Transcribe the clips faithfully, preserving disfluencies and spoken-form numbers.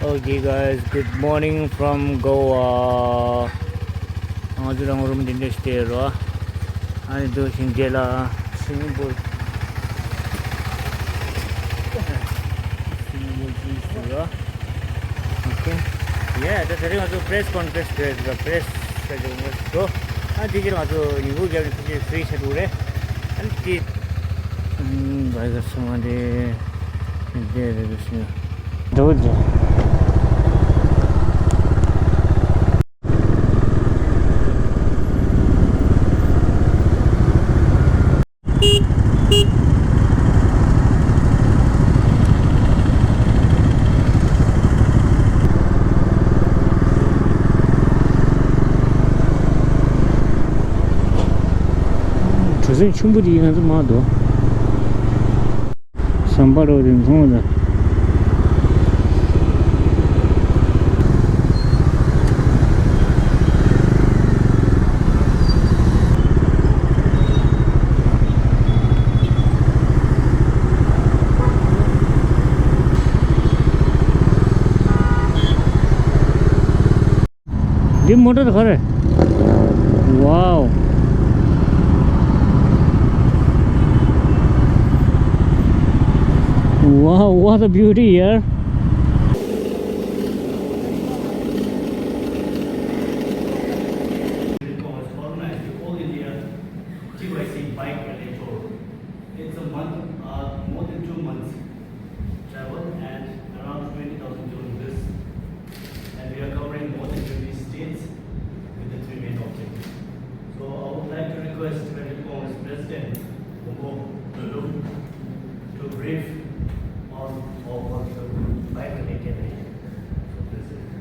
Okay, guys, good morning from Goa. ང་ཚོ་རང་རུམ་འདི་འདྲ་ཞིག་བལྟས་རོགས། ཨ་ནི་འདུག་ཤིང་རྗེས་ལ་སིང་ག་པུར། སིང་ག་པུར་གྱི་ཟེར་རོགས། Okay. Yeah, ད་དེ་རིང་ང་ཚོ་press conference་བྱས་འདུག press་ཟེར་གྱི་ཡོད་འགྲོ། ཨ་དེ་རྗེས་ང་ཚོ་ཉིན་གུང་རྒྱབ་ནས་ཐུགས་རྗེ་ཆེ་ཞུ་འདུག་རེད། ཨ་ནི་དེ་ཨམ་བྷའི་ག་སོང་བ་རེད། དེ་རེད་ཟེར། འགྲོ་འགྲོ། གྲུ་གཟིངས་ཆེན་པོ་དེ་ང་ཚོ་མར་འགྲོ། ཟམ་པ་རོ་རིང་ཐུང་ལ། འདི་མོ་ཊ་ག་རེ། Wow. Wow, what a beauty here. Organized the All India T Y C Bike Rally Tour. It's a month, uh, more than two months travel and around twenty thousand kilometers. And we are covering more than twenty states with the three main objectives. So I would like to request Tibet Congress President Bumbo Tulum to brief on our cultural bike campaign. So, President.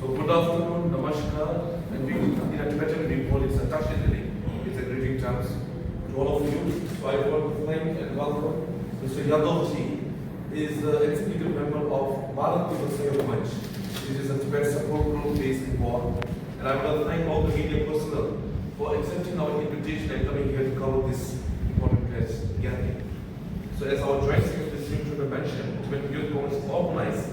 So, good afternoon, namaskar, and we, in Tibetan we call it Satashe Dene. It's a greeting terms to all of you. So, I want to thank and welcome Mister Yadav Ji. He is the executive member of Bharat Vivasayo Manch, which is a Tibet support group based in Goa. And I want to thank all the media personnel for accepting our invitation and coming here to cover this important press gathering. So as our Joint Secretary Sri Tripura mentioned, Tibet Youth Congress organized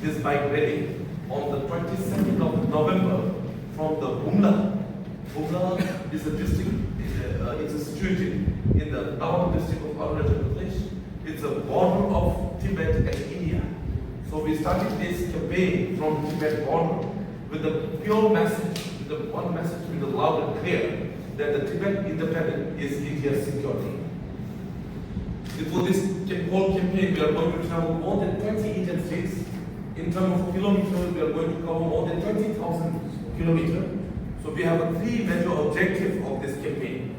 this bike rally on the twenty-second of November from the Bumla. Bumla is a district, is a, uh, is situated in the Tawan district of Arunachal Pradesh. It's a border of Tibet and India. So we started this campaign from Tibet border with the pure message, with the one message, with the loud and clear, that the Tibet independence is India's security. Before this cam-, whole campaign, we are going to travel more than twenty Indian states. In terms of kilometers, we are going to cover more than twenty thousand kilometers. So we have a three major objective of this campaign.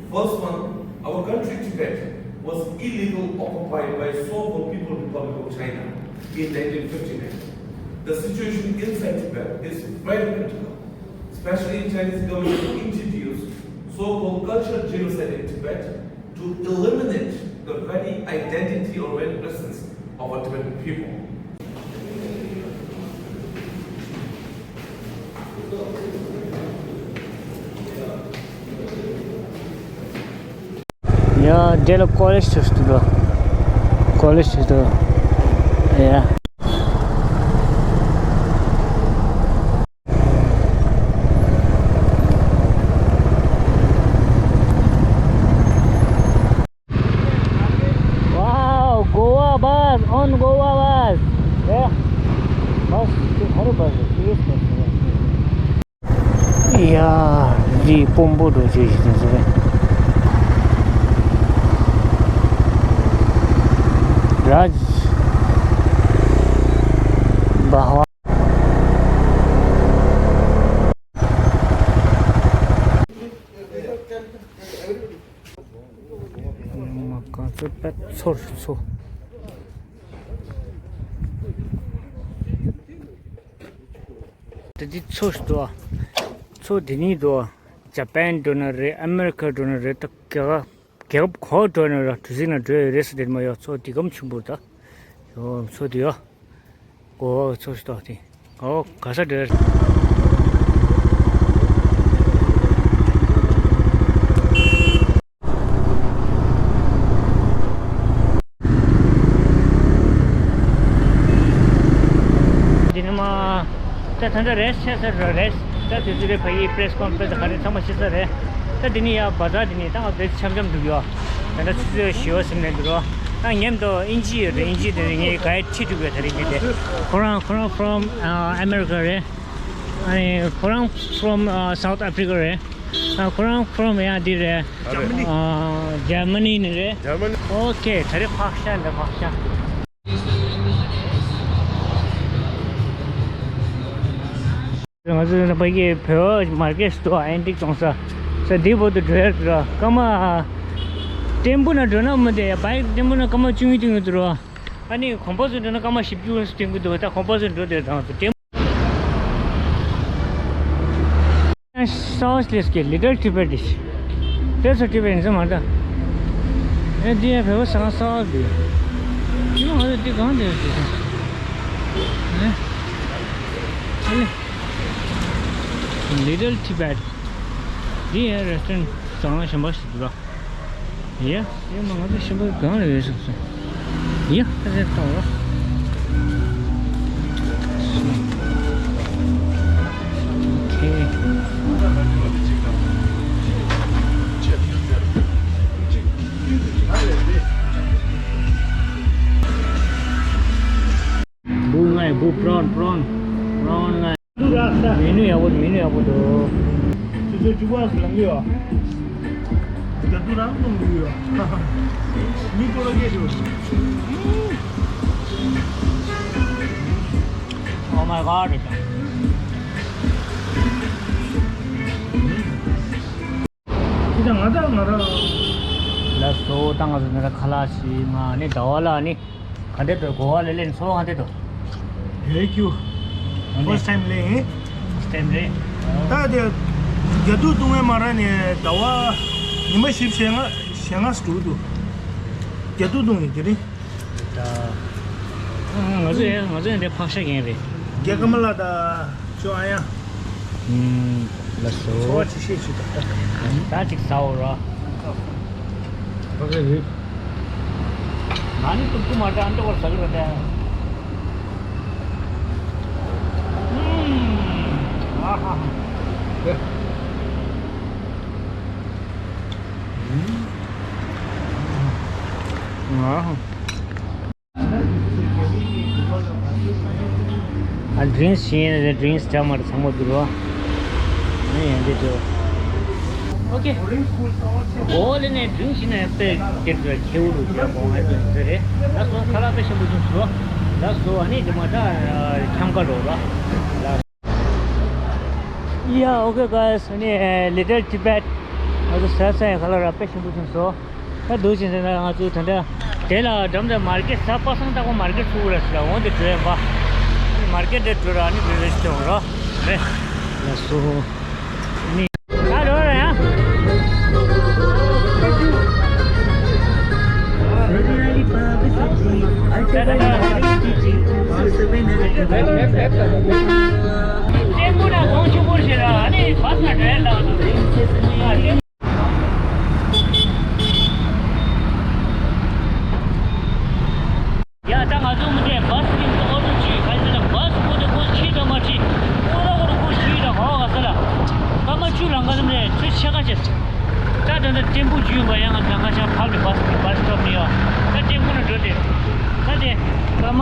First one, our country Tibet was illegally occupied by so-called People's Republic of China in nineteen fifty-nine. The situation inside Tibet is very critical, especially Chinese government introduced so-called cultural genocide in Tibet to eliminate the very identity or very presence of a Tibetan people. ཡ། འདི་ལ་ཀོ་ལེཇ་ཞིག་འདུག་ཀོ་ལེཇ་ཞིག་འདུག་ཡ། Wow, Goa bus, on Goa bus. Yeah. Bus, this is bus, this is bus. ཡ། འདི་དཔོན་པོ་འགྲོ་བྱེད་ཞིག་དེ་ཚོ་རེད། རཱཇ་བྷ་ཝན། མ་ག་ཚོད་པད་ཚོར་ཚོ། ད་འདི་མཚོ་ཞིག་འདུག་མཚོ་འདི་ནས་འདུག་ཇ་པན་འགྲོ་ན་རེད། ཨ་མེ་རི་ཁ་འགྲོ་ན་རེད། ད་རྒྱལ་ཁབ་རྒྱལ་ཁབ་ག་པར་འགྲོ་ན་ར་གྲུ་གཟིངས་ནང་འགྲོ་ཡ་རེད་ཟེར། དེ་མ་ཡོད་མཚོ་འདི་གམ་ཆུང་པོ་ད་ཡོད་མཚོ་འདི་ཡོད། གོ་མཚོ་ཞིག་འདུག་དེ་གོ་ག་ས་འགྲོ་ཡ་རེད། ད་ད་ལྟ་རེས་ཆད་ས་རེད། རེས་ད་དུས་ཚོད་རེད། ཕ་གིའི་པི་རེ་སི་ཁོན་ཕ་རེན་སི་ག་རེ་ཚང་མ་ཕྱིན་ས་རེད། ད་འདི་ནས་ཡར་བ་ཛར་འདི་ནས་ད་ང་ཚོ་འཆམ་འཆམ་འགྲོ་གི་ཡོད། ད་ལྟ་ཆུ་ཚོད་བཞི་པ་ཟིན་ནས་འདུག་རོ། ད་མཉམ་དུ་དབྱིན་ཇི་ཡོད་རེད། དབྱིན་ཇི་དེ་ངའི་ག་ཡེ་ཁྲིད་འགྲོ་གི་ཡོད། ད་རིང་གི་དེ་ཁོ་རང་ཁོ་རང་from America རེད། ཨ་ནི་ཁོ་རང་from South Africa རེད། ཨ་ཁོ་རང་from ཡང་འདི་རེད། ཨ་ཇར་མ་ནི་ནས་རེད། ཇར་མ་ནི། ཨོ་ཁེ། ད་རེས་ཕག་ཤ་འདི་ཕག་ཤ། ང་ཚོ་ཕ་གིའི་བོད་མར་ཀེ་ཊི་འདུག་ཨེན་ཊིག་བཙོང་ས། ས་འདི་བར་དུ་འགྲོ་ཡག་འདུག་ར། སྐར་མ་ཊེམ་པོ་ན་འགྲོ་ན་མི་འདུག་ཡ། བྷའིཀ་ཊེམ་པོ་ན་སྐར་མ་བཅུ་གཉིས་སྟོན་གྱི་འདུག་ར། ཨ་ནི་གོམ་པ་ཚོ་འགྲོ་ན་སྐར་མ་བཞི་བཅུ་སྟོན་གྱི་འདུག་ད་གོམ་པ་ཚོ་འགྲོ་དེ་དང་ཚོ་ཊེམ། Sauce Little Tibet dish. That's a Tibetan, some other. Eh, they have a sauce. You know, the Tibetan dish. Eh? Little Tibet. They have restaurant. ཡ། ཡ་མ་ང་ཚོ་ཞིམ་པོ་གང་ལ་ཡོད་སོང་སོང་། ཡ་ད་རེད་ཏོ། ཨོ་ཁེ། འབུ་ལྔ་ཡི་འབུ། པྲོན། པྲོན། པྲོན་ལྔ། མི་ནུ་ཡག་པོ། མི་ནུ་ཡག་པོ་འདུག་ཆུ་ཚོད་བཅུ་པ་ལ་ལངས་ཡོད། རྒྱ་དུ་རང་གཏོང་གི་ཡོད། མི་སྤྲོ་ལ་སྐད་ཆུ། Oh my god. ཁྱེད་ང་དང་ང་རང་། ལགས་སོ། ད་ང་ཚོ་ནི་ར་ཁ་ལག་ཞིག་མ་ནི་ཟླ་བ་ལ་ནི། ག་འདྲ་འདུག་གོ་བ་ལ་སླེབས་ཚོར་བ་ག་འདྲ་འདུག Thank you. First time ལེ། First time རེད། ད་དེ་རྒྱ་དུག་བཏུང་བའི་མ་ར་ནས་ཟླ་བ་ཉི་མ་བཞི་བཅུ་ཞེ་ལྔ་ཞེ་ལྔ་ཙམ་འགྲོ་གི་འདུག་རྒྱ་དུག་བཏུང་ཡིན་དེ་རིང་། ད་ང་ཚོ་ཡང་ང་ཚོ་ཡང་དེ་ཕག་ཤ་ཡིན་རེད། རྒྱ་ཀ་མ་ལ་ད་ཅོ་ཨ་ཡ། ལགས་སོ། འཚོ་བ་ཅི་ཤེས་ཅི་ད། ད་ཅིག་ཟ་འོ་ར། ཨོ་ཁེ། ཨ་ནི་ཏུ་ཀུ་མ་ཏྲ་ཨན་ཏོ་བར་ས་གི་ར་ཏ། ཨ་ཧ་ཧ། ཨ་ཧ། ཨ་ཌི་རིང་སི་ཡིན་ན་ཌི་རིང་སི་ཆ་མར་ཚང་མ་བསྡུར་བ། ཨ་ཡང་འདི་འགྲོ། ཨོ་ཁེ། འོ་ལེ་ནས་ཌི་རིང་སི་ཡིན་ན་དཔེ་དེ་འགྲོ་ཁེའུ་རུ་ཞེས་གོང་ཨ་ཙི་ཟེར་རེད། ལགས་སོ། ཁ་ལག་དཔེ་ཞིམ་པོ་བྱུང་སོང་། ལགས་སོ། ཨ་ནི་དེ་མ་ད་ཁྱམས་ཁ་འགྲོ་ར། Yeah, okay guys, ཨ་ནི་Little Tibet ང་ཚོ་ཟ་ས་ཡ་ཁ་ལག་ར་དཔེ་ཞིམ་པོ་བྱུང་སོང་། ད་འདུག་ཅིང་ཟེར་ན་ང་ཚོ་ད་ལྟ་དེ་ལ་འགྲམ་དེ་མར་ཀེ་ཊི་ཟ་པ་སང་ད་ཁོ་མར་ཀེ་ཊི་ཚུགས་ར་ཟེར་ལ་འོང་དེ་འགྲོ་ཡ་པ། མར་ཀེ་ཊི་དེ་འགྲོ་ར་ཨ་ནི་བི་ལེ་ཇི་དེ་འོང་ར་རེད། ལགས་སོ། ཨ་ནི་ད་འགྲོ་ར་ཡ། ལྟད་མོ་ན་གོང་ཆུ་བོར་ཞེས་ར་ཨ་ནི་བ་ས་འགྲོ་ཡ་ལགས། ཡ་ད་ང་ཚོ་མི་དེ་བ་སི་ཀིང་ཨོ་ཊོ་ཅིག་ག་ཚོད་ལ་བ་སི་ཁོ་དེ་ཁོ་ཁྲིད་དང་མ་ཁྲིད་ཁོ་ར་ཁོ་ར་ཁོ་ཁྲིད་དང་ག་བ་ག་ས་ལ་སྐར་མ་བཅུ་ལང་ག་ལམ་རེད། ཁྱོད་ཕྱེད་ཀ་བྱེད། ད་ད་ད་ཊེམ་པོ་བརྒྱུད་པ་ཡང་ང་ཚོ་ལང་ཀ་ཤ་ཕབ་ནས་བ་སི་ཀིང་བ་སི་ཊོབ་ནས་ཡོད། ད་ཊེམ་པོ་ནས་འགྲོ་དེ་ད་དེ་སྐར་མ་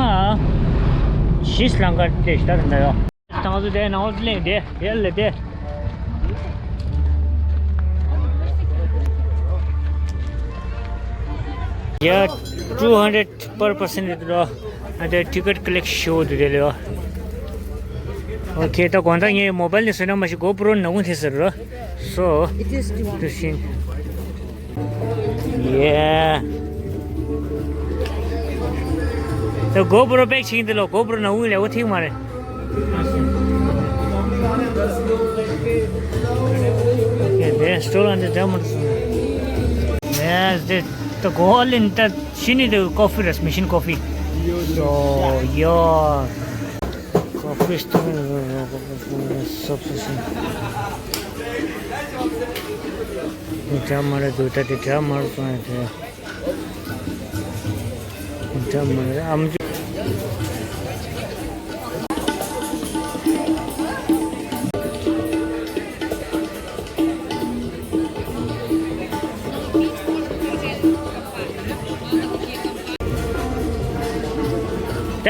བཞི་ལང་ཀ་དེ་ཞིག་ད་ད་ད་ཡོད། ང་ཚོ་དེ་ནང་ལ་སླེབས་དེ་དེ་ལ་དེ། Yeah, two hundred per person རེད་འདུག་ཨ་དེ་ཊི་ཀེ་ཊི་ཀོ་ལེག་ཤོ་དུ་དེ་ལེ་བ། ཨོ་ཁེ། ད་དགོང་དག་ངའི་མོ་བྷལ་ནས་བཟོས་ན་མ་ཤེས་གོ་པྲོ་ནག་ཁུང་ཐེབས་ཟེར་རོ། So it is too soon. Yeah. ད་གོ་པྲོ་པེག་ཕྱིན་འདི་ལོ་གོ་པྲོ་ནག་ཁུང་ལེ་བ་ཐིག་མ་རེད། Okay, they store on the dump. Yes, the, the goal in the shini the coffee rest, machine coffee. So, yeah. Coffee store, substation. Jamar do that, jamar so. འདྲ་མ་རེད་ཨམ་ཅོག་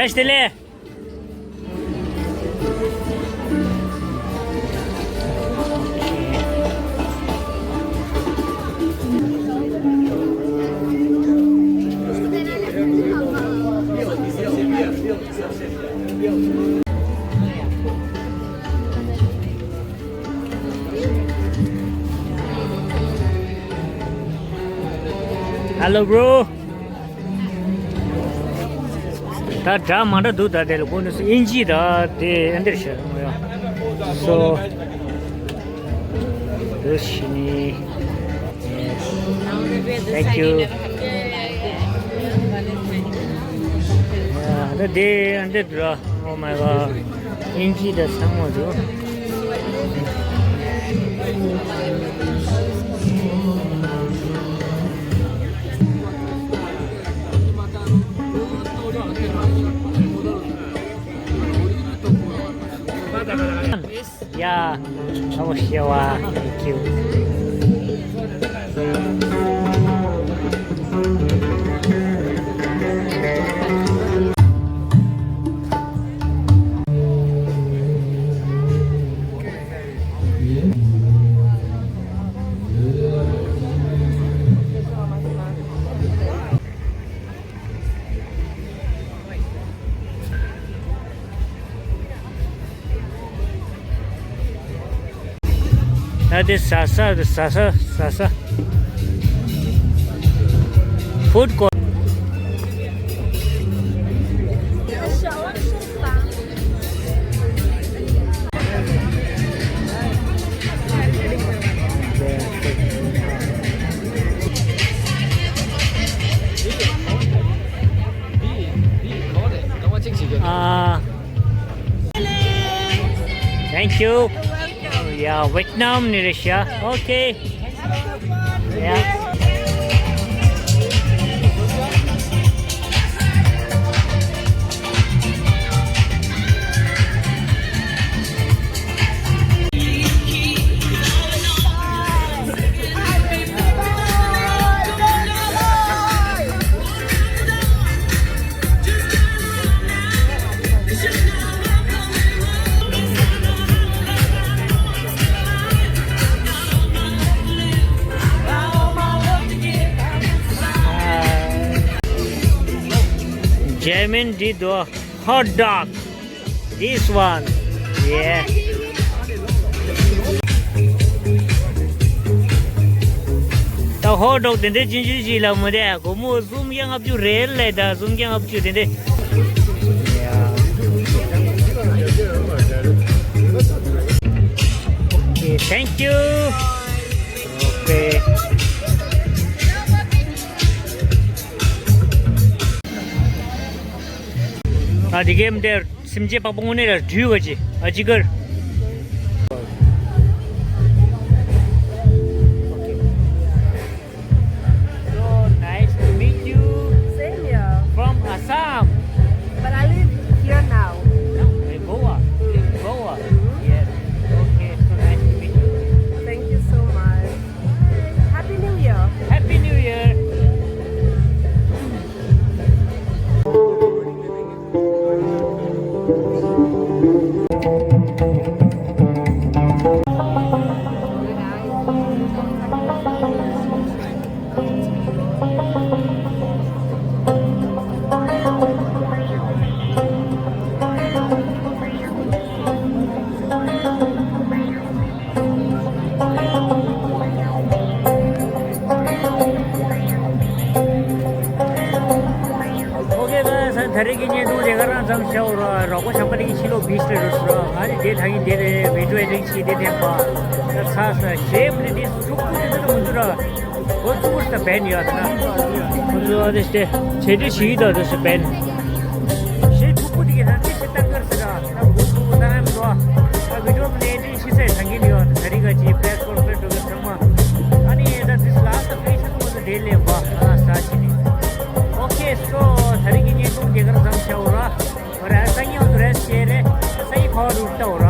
བཀྲ་ཤིས་བདེ་ལེགས། Hello, bro. ད་འདྲ་མ་འདྲ་འདུག་ད་དེ་ལ་དགོངས་ནས་སུ་དབྱིན་ཇི་ད་དེ་ཨ་འདིར་བཤད་རུང་ཡ། So, this is me. Yes. Thank you. ཡ་ད་དེ་ཨ་འདིར་འདུག Oh my god. དབྱིན་ཇི་ད་ཚང་མ་འདུག་ཡ། ཨོ་ཤེ་བ། Thank you. ད་དེ་ཟ་ས་ཟ་ས་ཟ་ས། Food court. Ah. Thank you. Yeah, Vietnam ni Russia. Okay. Yeah. German did the hot dog. This one. Yeah. ད་ཧོ་ཊི་ཌོག་དེ་འདྲའི་ཆུང་ཆུང་ཞིག་ལ་མོ་དེ་སྒོར་མོ་སུམ་བརྒྱ་ལྔ་བཅུ་རེད་ལས། ད་སུམ་བརྒྱ་ལྔ་བཅུ་དེ་འདྲའི། Okay, thank you. Okay. ཨ་དེ་གེམ་དེར་སེམས་ཅན་པགས་པ་དངོས་གནས་ལ་འདྲུད་ག་ཅི་ཨ་ཅི་ཀར། So nice to meet you. Same here. From Assam. But I live here now. No, in Goa. Live in Goa. Mm-hmm. Yes. Okay, so nice to meet you. Thank you so much. Happy New Year. Happy New Year. ཨོ་ཀེ་ག་ས། ད་རེས་ཀྱི་བརྙན་ཐུང་དེ་ག་རང་ཙམ་བྱའོ་ར། རོགས་པ་ཞབས་པ་རེ་གི་ཕྱི་ལོགས་བིཆ་ལ་རོ་སུ་ར། ང་རེ་དེ་ཐང་གི་དེ་རེད། བི་ཌིའོ་ཨེ་ཌིང་བྱས་དེ་ཐེན་པ། ད་ཚ་ས་ཞེབ་རེ་དེ་ཚུགས་པོ་དེ་ཚོ་མི་འདུག་ར། ཁོ་ཚུགས་པོ་ད་བན་ཡོད་ད། ཁོ་ཚོ་ཨ་དེ་སྟེ་བྱེད་དུས་ཞིག་ད་དུ་སུ་བན། ཞེ་ཚུགས་པོ་དེ་གི་ད་དེ་ཞེ་ད་གར་སི་ར། ད་གོ་ཚུགས་པོ་ད་ཧམ་དོ། ད་བི་ཌིའོ་ཨེ་ཌིང་བྱས་ས་ཐང་གི་ཡོད་ད། རི་ག་ཅི་པེ་སི་ཀོར་པེ་ཌོ་གི་ཚང་མ། ཨ་ནི་ད་དེ་ལ་ད་ཕི་ཤ་ཚོ་དེ་ལེན་པ་ཨ་ས་ཆི་ནི། ཨོ་ཀེ་སོ། ད་རེས་ཀྱི་བརྙན་ཐུང་དེ་གར་ཙམ་བྱའོ་ར། ཨོ་ར། སང་ཉིན་འོ་ཚོ་རེ་སི་བྱེད་རེ། སང་ཉིན་ཁོ་རུ་ལྟའོ་ར།